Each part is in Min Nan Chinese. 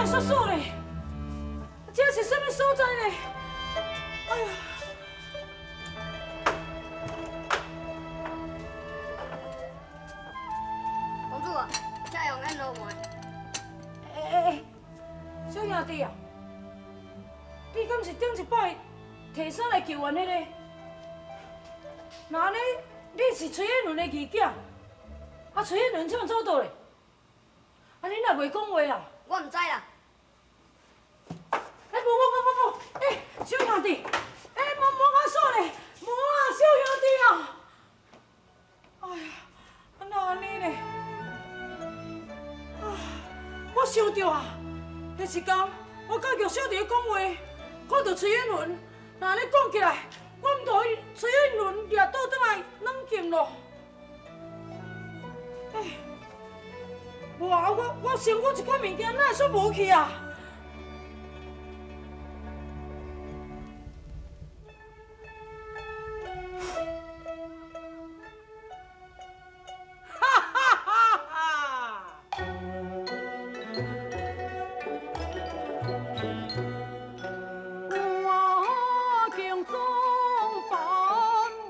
哪會煞鎖咧？這是啥物所在呢？哎呀！公主啊，這用按落門。欸欸欸，小兄弟啊，你敢是頂一擺提衫來救援彼個？那按呢，你是崔彦倫的二囝，啊，崔彦倫怎走倒咧？啊，你哪袂講話啊？我毋知啦。欸，無無無無無，欸，小兄弟，欸，無無較鎖咧，無啊，小兄弟啊！哎呀，啊哪按呢咧？啊，我想著啊，彼一工我佮玉小弟講話，講著崔彦倫，若按呢講起來，我毋著予崔彦倫掠倒轉來軟禁咯。欸，無啊，我身軀一寡物件哪會煞無去啊？哈哈哈哈！我敬总办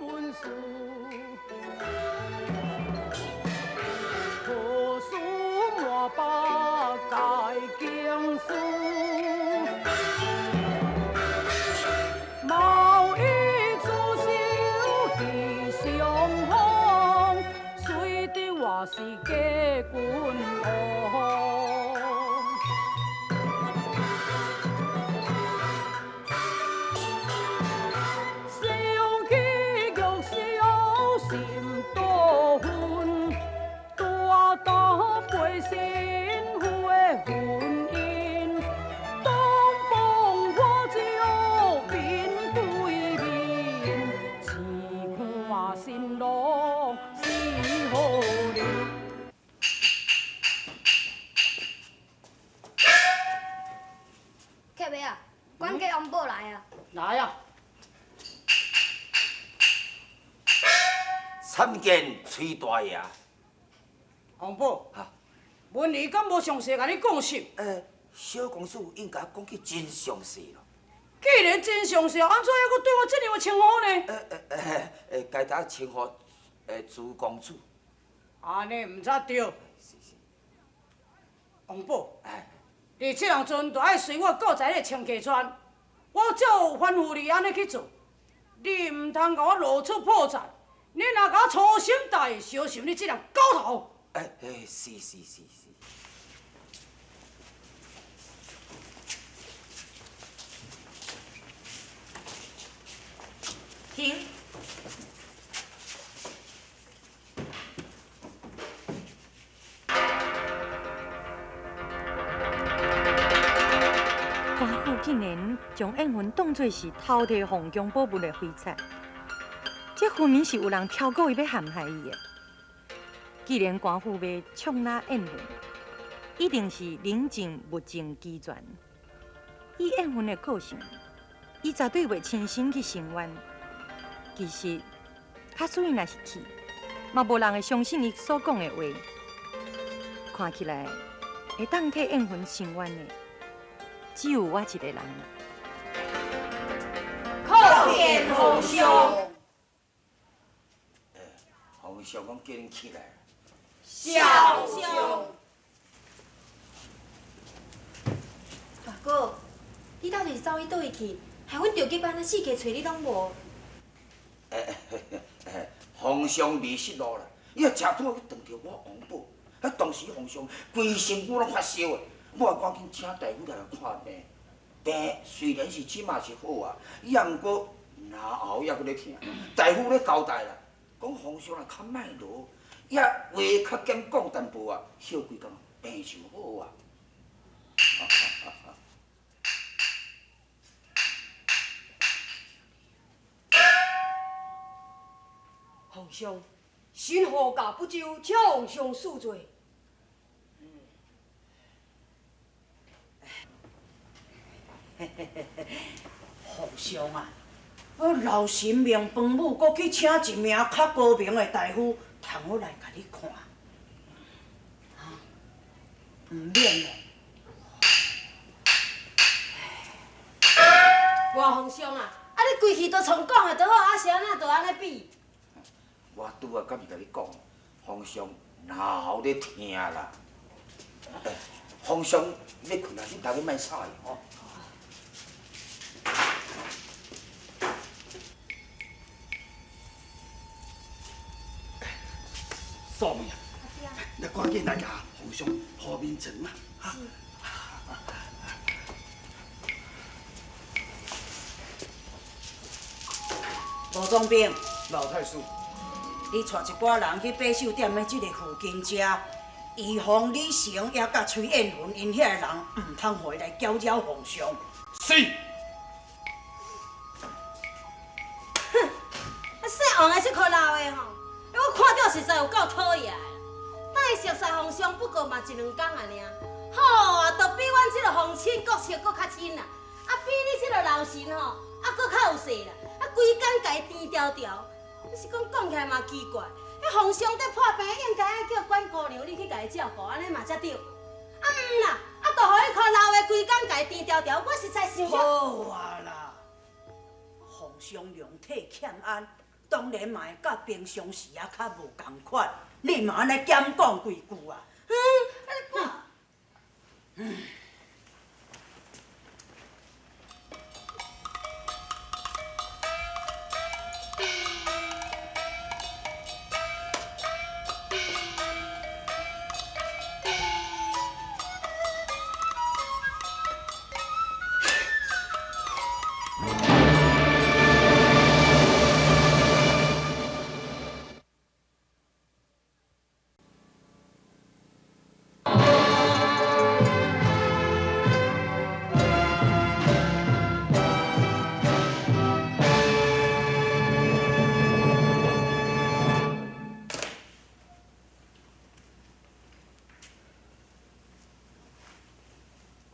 文书，何事满腹该经书？贸易出手吉祥风，随得我是假君王。想起玉箫心多恨，大胆背身妇的婚姻，东风破酒面对面，试看新郎是何人。客妹啊，管家王宝來啊。來啊！參見崔大爺。王寶，哈，文儀敢無詳細共你講述？小公子應該講去真詳細咯。既然真詳細，按怎猶閣對我這樣的稱呼呢？該當稱呼朱公子。按呢毋才對。是是。王寶，哎，你這人陣就愛隨我到在彼個清溪川，我照吩咐你按呢去做，你毋通共我露出破綻。你若共我粗心大意，小心你這人狗頭。哎哎，是是是是。停。官府竟然將燕雲當作是偷提皇宮寶物的匪賊，這分明是有人挑故意欲陷害伊的。既然官府欲暢拿燕雲，一定是人證物證俱全。以燕雲的個性，伊絕對袂親身去伸冤。其實，假使伊若是去，嘛無人會相信伊所講的話。看起來，會當替燕雲伸冤的，只有我一個人。可見皇上。皇上講叫恁起來。小上。大哥，你到底是走去佗位去，害阮著急按呢四界揣你攏無。皇上未失路啦，伊也食拄去撞著我王寶，啊，當時皇上規身軀攏發燒的，我趕緊請大夫來看病。病雖然是這馬是好啊，也毋過嚨喉猶閣咧疼。大夫咧交代啦，講皇上若較莫勞，也話較減講淡薄啊，歇幾工病就好啊。皇上，臣护驾不周，請皇上恕罪。皇上啊，我老臣命彭母閣去請一名較高明的大夫，通好來共你看。哈，毋免咯。去就创讲的就好，啊是按怎就按呢比？我拄仔敢是共你讲，皇上哪有咧听啦？欸，皇上欲睏啊，恁大家莫吵伊吼。素梅啊，你赶紧来共皇上铺眠床啊！哈。吴总兵，老太师，你带一寡人去八寿店的这个附近遮，预防李成也佮崔彦云𪜶遐个人，毋通予伊来搅扰皇上。是。哼，啊，姓王的这箍老的吼，我看著实在有够讨厌的。等伊熟似皇上，不过嘛一两工尔尔。好啊，就比阮这个皇亲国戚阁较亲啦，啊，比你这个老臣吼，啊，阁较有势啦。啊，规工共伊甜调调，你是讲讲起来嘛奇怪。彼皇上伫破病，应该爱叫管姑娘你去共伊照顾，按呢嘛才对。啊，毋啦，啊，就予彼箍老的规工共伊甜调调，我实在想说。好啊啦，皇上龙体欠安，当然嘛会佮平常时仔较无仝款。你嘛按呢减讲几句啊？嗯，啊我。嗯。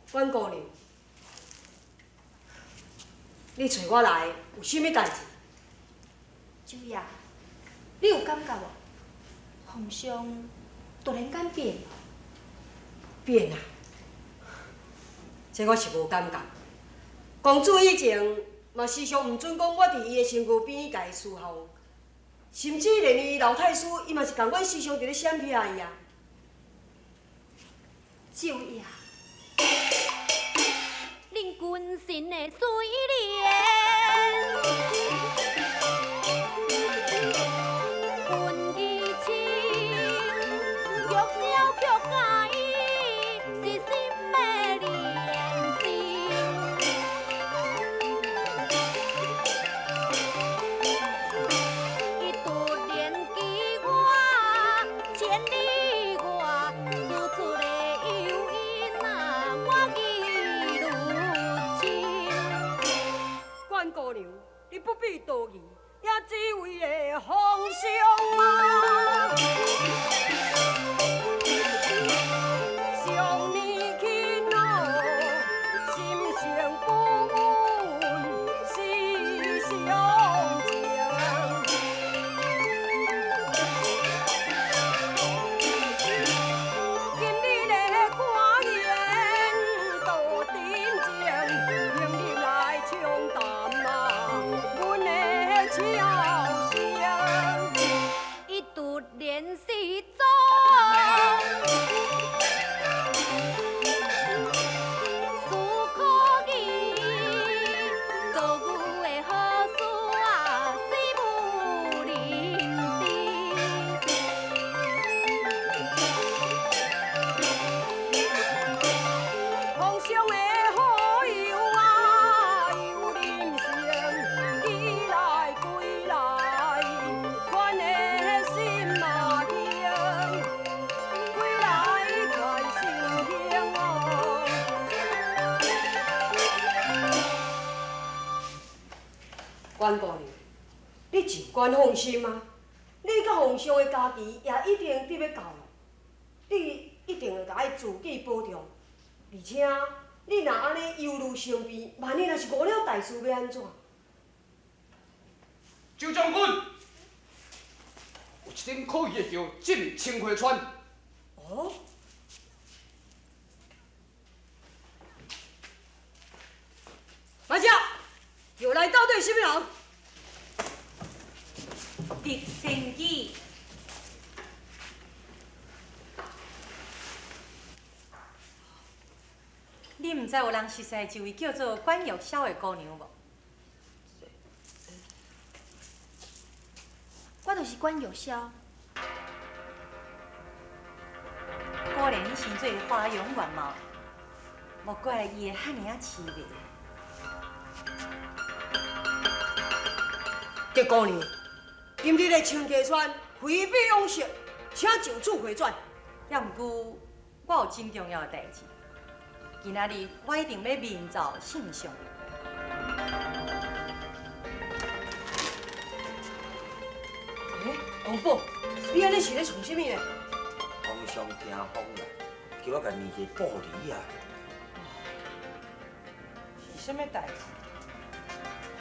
阮姑娘，你揣我来有啥物代志？周爷，你有感觉无？皇上突然间变了。变啊？这我是无感觉。公主以前嘛时常毋准讲我伫伊的身躯边共伊侍候，甚至连伊老太师，伊嘛是仝款时常伫咧闪避伊啊。周爷。恁君臣的水莲，分义情，玉箫曲甲伊是心的连心。伊突然记我千里外，输出的诱因啊，我记。管姑娘，你不必多疑，也只为个皇上啊。上年轻哦，心性不稳，是常情。今日的官言道真情，明日来长谈啊，阮的笑声。伊突然失踪，思可疑，做牛的好事啊，死无认知。皇上的好友啊，有人生，伊来归来，款的心嘛兴，归来款心兴哦。关姑娘，你尽管放心啊，你佮皇上的家期也一定得欲到了，你一定会共伊自己保重。而且，你若按呢忧虑生病，万一若是误了大事，欲按怎？周将军，有一顶可疑的轿进入清溪川。哦。马姐，轿内到底是啥物人？你毋知有人熟似一位叫做管玉筱的姑娘無？我就是管玉筱。果然生做花容月貌，莫怪伊會遐爾仔痴迷。狄姑娘，今日的清溪川回避往事，請就此回轉。也毋過，我有真重要的代誌，今仔日我一定欲面奏聖上。欸，王寶，你按呢是咧創啥物呢？皇上聽風啦，叫我共念一個布離啊。是啥物代誌？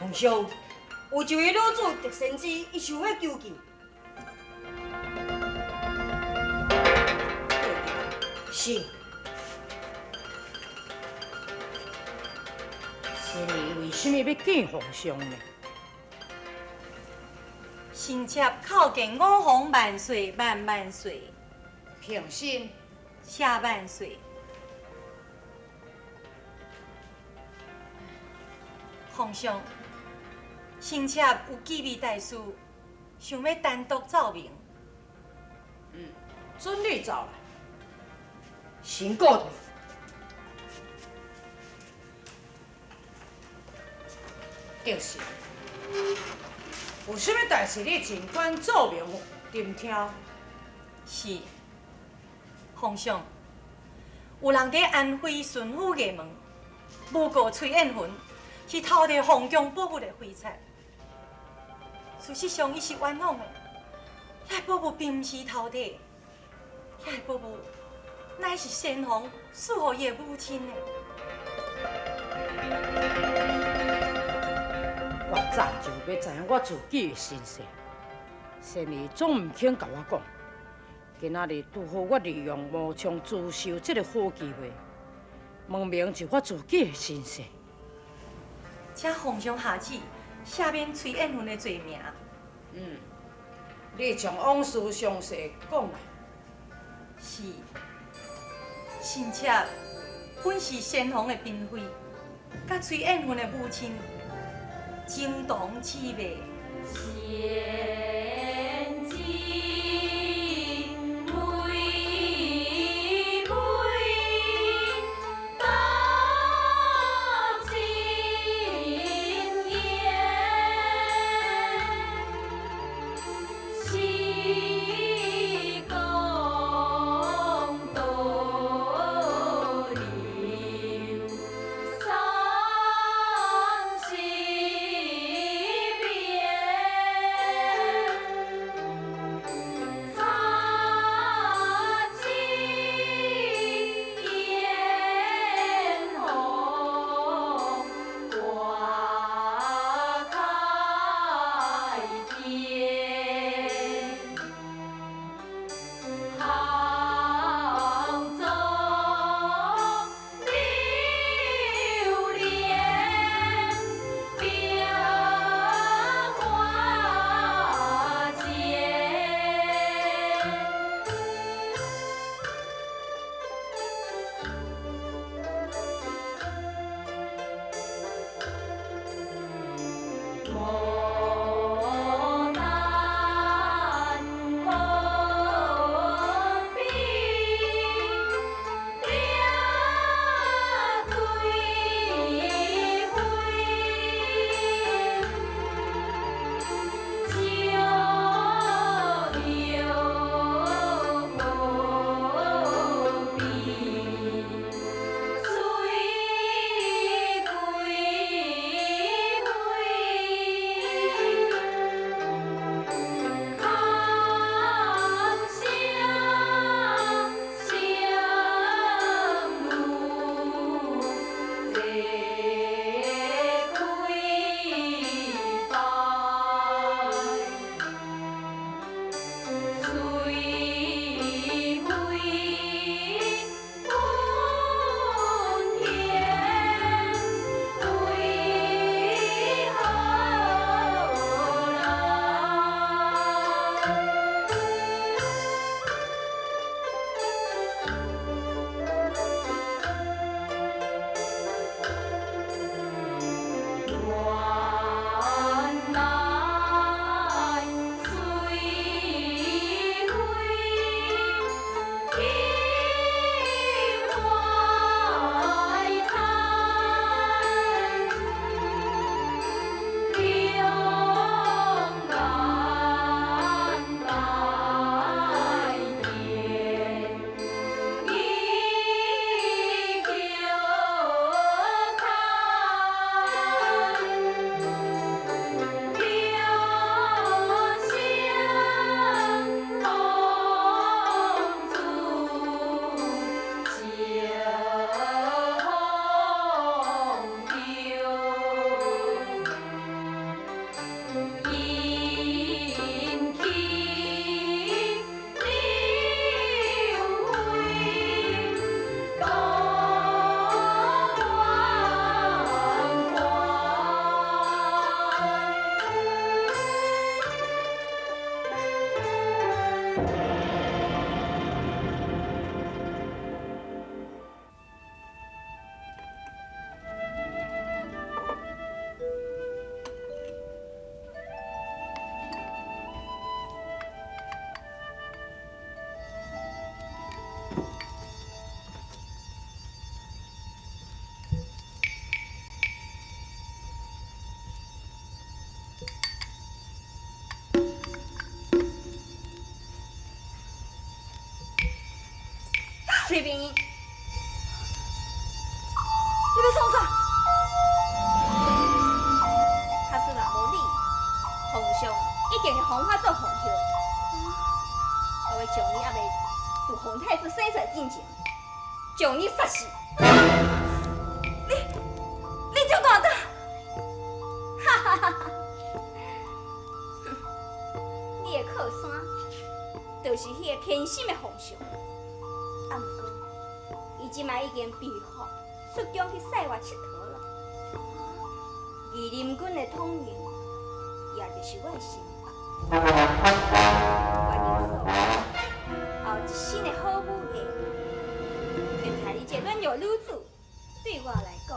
皇上，有一位女子狄仙芝，伊想欲求見。是。仙兒為啥物欲見皇上呢？臣妾叩見五皇萬歲萬萬歲！平身。謝萬歲。皇上，臣妾有機密大事，想欲單獨奏明。准你奏來。先告退。就是，有啥物代誌你盡管奏明予朕聽。是，皇上，有人佇安徽巡撫衙門誣告崔艷芬是偷摕皇宮寶物的妃贼。事實上，伊是冤枉的，遐個寶物並毋是偷摕，遐個寶物乃是先皇賜予伊的母親的。我早就欲知影我自己的身世，仙兒總毋肯共我講。今仔日拄好我利用魔槍自首這个好機會，問明一我自己的身世。請皇上下旨，赦免崔艷芬的罪名。你將往事詳細講來。是，臣妾本是先皇的嬪妃，佮崔艷芬的母親情同姊妹。仙芝妹妹到情緣，時光倒流，三世變。找病院。你欲创啥？假使若无你，皇上一定会封我做皇后。我欲将你犹未自皇太子生出来进前，将你杀死。你这大胆！哈哈哈哈！你的靠山，就是彼个偏心的皇上。啊，毋过，伊这摆已经被俘出宫去塞外𨑨迌了。仪林军的统领，也就是我的心腹。我认所后一身的好武艺，欲刣你这软弱女子，对我来讲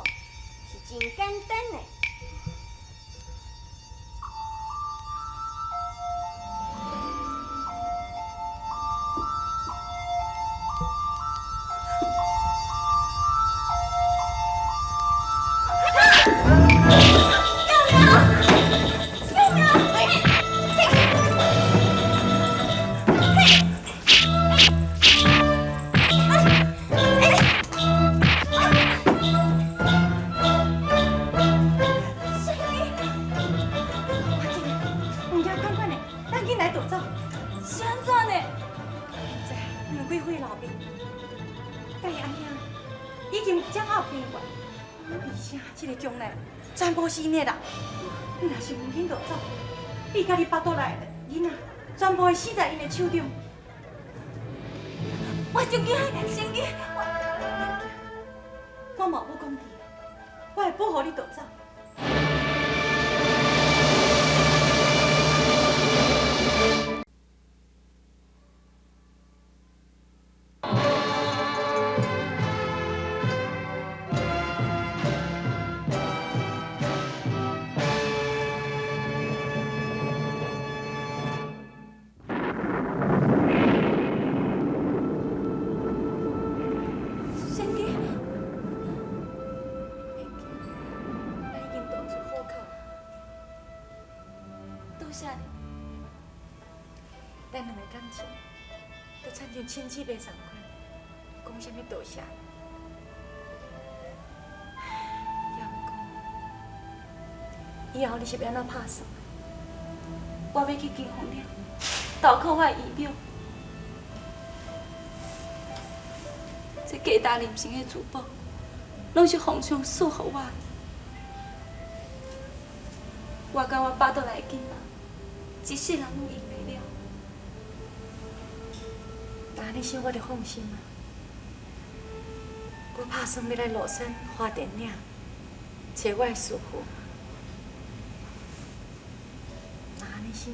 是真简单的。全部是𪜶的人，你若是毋紧逃走，你佮你腹肚内的囡仔，全部会死在𪜶的手中。我真惊，真惊！我嘛有讲你，我会保护你逃走。咱两个感情，就亲像亲姊妹仝款，讲啥物多谢？也毋过，以后你是欲按怎拍算？我欲去金凤岭投靠我的姨母，这价值连城的珠宝，拢是皇上赐予我的。我佮我腹肚内的囡仔，一世人拢用袂了。那按呢想，我就放心啊。我拍算欲来庐山花田岭，揣我的师父。那按呢想，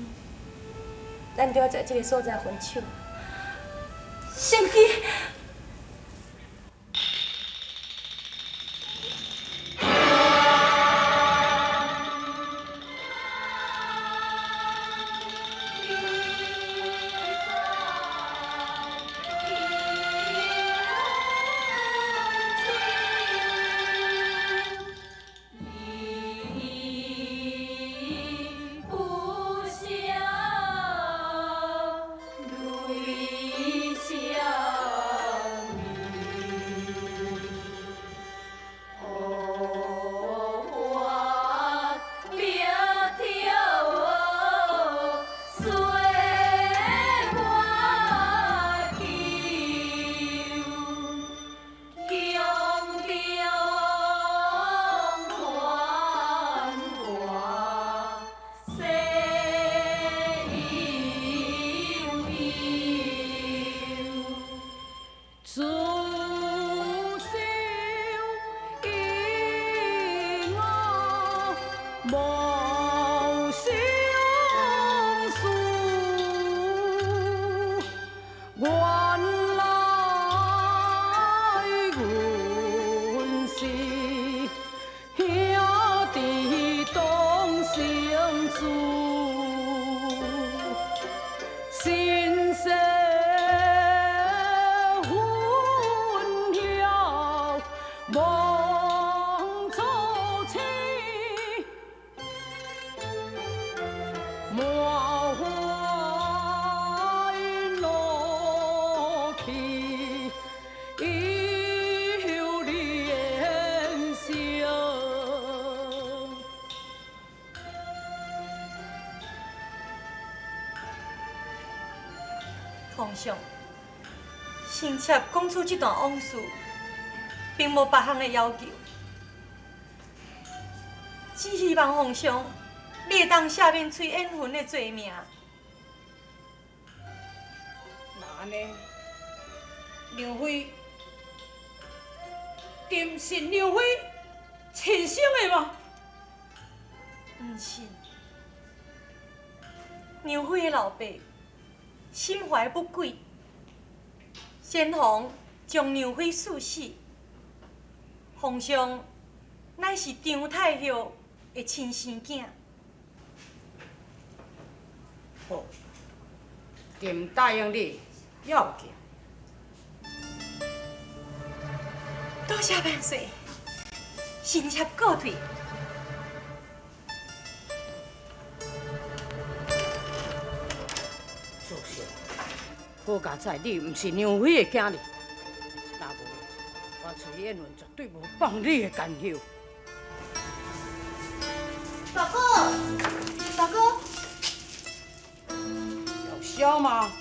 咱就要在这个所在分手。仙姬。满怀怒气，上，臣妾讲出这段往事，并无别项的要求，只希望皇上，你会当赦免崔延云的罪名。那按呢，娘妃，朕是娘妃亲生的吗？毋是，娘妃的老爸心怀不轨，先皇将娘妃赐死，皇上乃是张太后的亲生囝。好，朕答应你，要紧。多谢万岁，臣妾告退。祖上，好佳哉，你毋是娘妃的囝儿，若无我崔延文绝对无放你的甘休。大哥，大哥，药销吗？